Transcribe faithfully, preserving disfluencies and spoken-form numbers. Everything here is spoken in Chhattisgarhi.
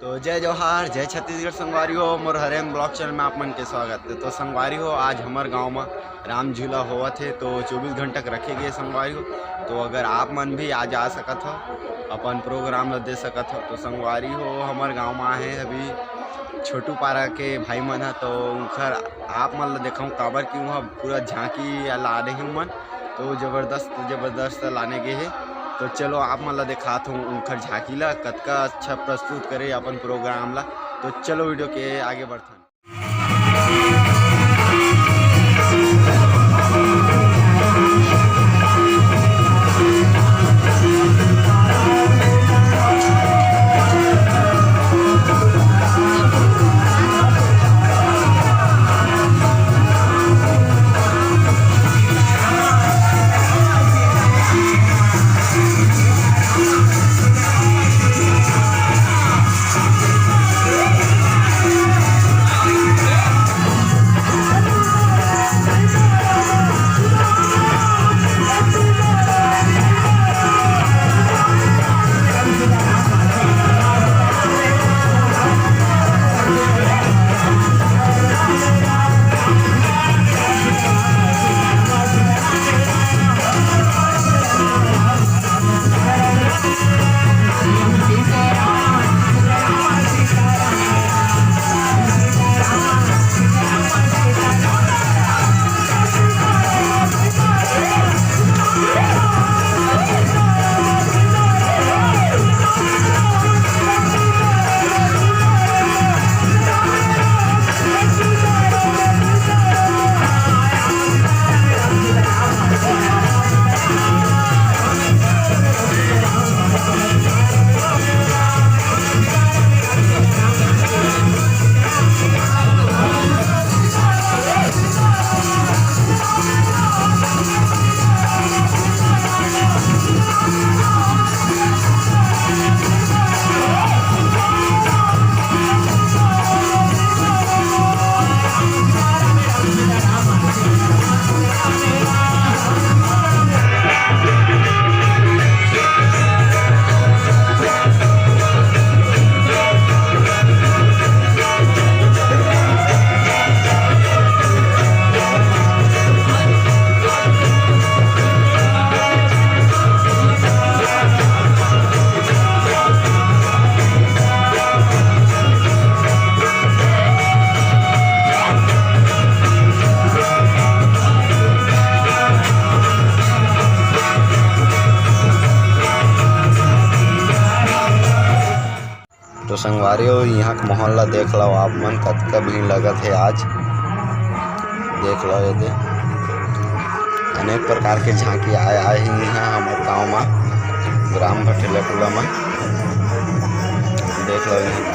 तो जय जोहार, जय छत्तीसगढ़ संगवारी हो, मोर हरेन ब्लॉग चैनल में आप मन के स्वागत है। तो संगवारी हो, आज हमर गांव में राम झूला होवत हे, तो चौबीस घंटा के रखे गए संगवारी हो। तो अगर आप मन भी आ जा सकत हो, अपन प्रोग्राम ला दे सकत हो। तो संगवारी हो, हमर गांव में आहे अभी छोटू पारा के भाई मन ह, तो उनकर आप मन ला देखाऊं, काबर कि वहाँ पूरा झांकी ला दे हे उमन। तो जबरदस्त, जबरदस्त लाने गे हे। तो चलो आप मन ला देखात हूँ उनकर झांकी ला, कतका अच्छा प्रस्तुत करे अपन प्रोग्राम ला। तो चलो वीडियो के आगे बढ़थन। तो संगवारी हो, इहाँ के माहौल ला देख लो आप मन, कतका भीड़ लगत हे आज। देख लो ये दे, अनेक प्रकार के झांकी आए, आए हे इहाँ हमर गांव मा, ग्राम भठेला टोला मा। देख लो इहाँ